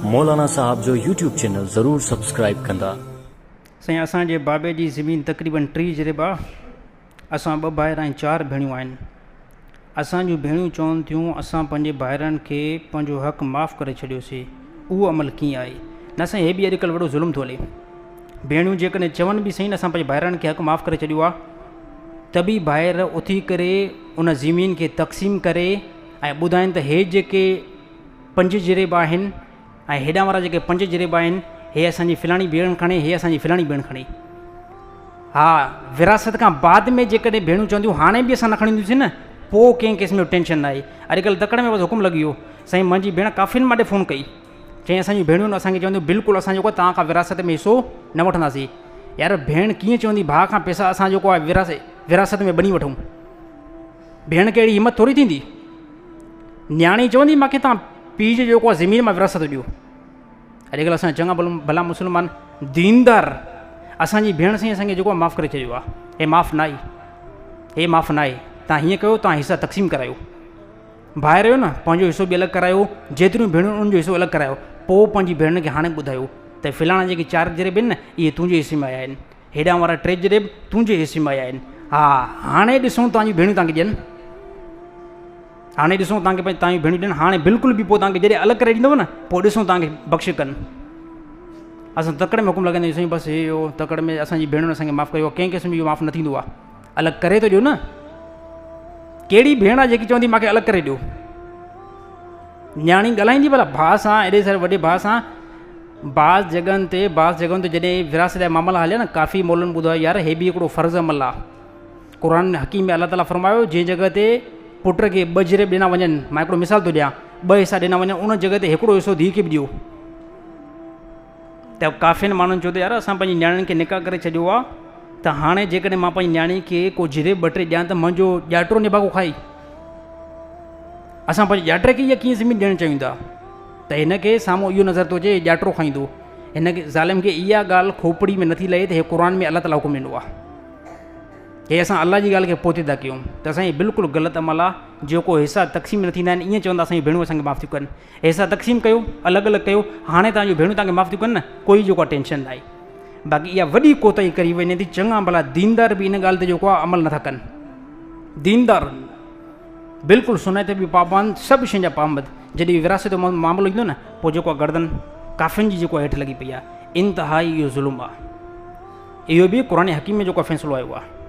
مولانا صاحب جو YouTube channel ضرور سبسڪرائيب ڪندا. سائين اسان جي بابي جي زمين تقريبن 30 جريب آ اسان ٻه ڀائر ۽ چار ڀيڻيون آهن اسان جون ڀيڻيون چون ٿيون اسان پنهنجي ڀائرن کي پنهنجو حق معاف ڪري ڇڏيوسي اهو عمل ڪيئن آهي نه سائين هي به اڄڪلهه وڏو ظلم ٿو هلي ڀيڻيون جيڪڏهن چون به سائين اسان پنهنجي ڀائرن کي حق معاف ڪري ڇڏيو آ ته به ڀائر اٿي ڪري ان زمين کي تقسيم ڪري ۽ ٻڌائين ته هي جيڪي پنج جريب آهن ۽ هيڏانهن وارا جيڪي پنج جريب آهن هي اسان جي فلاڻي ڀيڻ کڻي هي اسان جي فلاڻي ڀيڻ کڻي. ها وراثت کان بعد ۾ جيڪڏهن ڀيڻون چونديون هاڻي به اسان نه کڻينديونسين نه پوء ڪنهن قسم جو ٽينشن نه آهي. اڄڪلهه تڪڙ ۾ بس حڪم لڳي ويو. سائين منهنجي ڀيڻ ڪافين مان ڏي فون ڪئي چيائين اسان جون ڀيڻيون اسان کي چونديون بلڪل اسان جيڪو توهان کان وراثت ۾ حصو نه وٺنداسين. يار ڀيڻ ڪيئن چوندي ڀاء کان پئسا اسان جيڪو آهي وراثت ۾ ٻني وٺون. ڀيڻ کي اهڙي همت ٿوري ٿيندي. نياڻي چوندي مانکي تان پيء جو جيڪو آهي زمين مان وراثت ڏيو. اڄڪلهه اسان چڱا ڀلا مسلمان ديندار اسان جي ڀيڻ سائين اسان کي جيڪو معاف ڪري ڇڏيو آهي. هي معاف نه آهي، هي معاف نه آهي. تان هيئن ڪيو تان حصا تقسيم ڪرايو. ڀائر آهيو نه پنهنجو حصو به الڳ ڪرايو، جيتريون ڀيڻون انهن جو حصو الڳ ڪرايو. پوء پنهنجي ڀيڻن کي هاڻي ٻڌايو ته فلاڻا جيڪي چار جريب آهن نه اهي تنهنجي حصي ۾ آيا آهن. هيڏانهن وارا ٽي جريب تنهنجي حصي ۾ آيا آهن. ها هاڻي ڏسون توهان جون ڀيڻيون توهان کي ڏين. هاڻي ڏسون توهان کي توهان جون ڀيڻيون ڏين. هاڻي بلڪل به پوء توهان کي جڏهن الڳ ڪري ڏيندو نه پوء ڏسون توهان کي بخش ڪن. اسان تڪڙ ۾ حڪم لڳائيندا آهيون سائين بس هي اهو تڪڙ ۾ اسان جي ڀيڻن اسان کي معاف ڪيو. ڪنهن قسم جو معاف نه ٿيندو آهي. الڳ ڪري ته ڏيو نه. ڪهڙي ڀيڻ آهي جيڪي چوندي مانکي الڳ ڪري ڏيو. نياڻي ڳالهائيندي ڀلا ڀاء سان ايڏي ساري وڏي ڀاء سان. بعض جڳهن تي بعض جڳهن تي جڏهن وراثت جا معاملا هليا نه ڪافي مولن ٻڌايو يار هي به هڪڙو فرض عمل آ. قرآن حڪيم ۾ الله تعالي فرمايو جنهن جڳهه تي پٽ کي ٻه جريب ڏنا وڃن مان هڪڙو مثال ٿو ڏيان ٻه حصا ڏنا وڃن ان جڳهه تي هڪڙو حصو ڌيء کي به ڏيو ته ڪافين ماڻهن چيو ته يار اسان پنهنجي نياڻين کي نڪاح ڪري ڇڏيو آ ته هاڻي جيڪڏهن مان پنهنجي نياڻي کي ڪو جريب ٻه ٽي ڏيان ته منهنجو ڄاٽرو نڀاڳو کائي اسان پنهنجي ڄاٽري کي اها ڪيئن زمين ڏيڻ چاهيون ٿا ته هن کي سامهون اهو نظر ٿو اچي هي ڄاٽرو کائيندو. هن کي ظالم کي اها ڳالهه کوپڙي ۾ نٿي لهي ته هي قرآن ۾ الله تعاليٰ حڪم ڏنو آهي. هي اسان الله جي ڳالهه کي پوئتي ٿا ڪيون ته سائين بلڪل غلط عمل آهي. جيڪو حصا تقسيم نه ٿيندا آهن ائين چوندا اسان جون ڀيڻون اسان کي معاف ٿيون ڪن. حصا تقسيم ڪيو الڳ الڳ ڪيو هاڻي توهان جون ڀيڻون توهان کي معاف ٿيون ڪن نه ڪوئي جيڪو آهي ٽينشن نه آهي. باقي اها وڏي ڪوتاهي ڪري وڃي ٿي چڱا ڀلا ديندار به ان ڳالهه تي جيڪو آهي عمل نٿا ڪن. ديندار بلڪل سنت به پابند سڀ شين جا پابند جڏهن وراثت جو معاملو ايندو نه پوء جيڪو گردن ڪافين جي جيڪو هيٺ لڳي پئي آهي انتهائي اهو ظلم آهي اهو به قرآن حڪيم ۾ جيڪو فيصلو آيو آهي.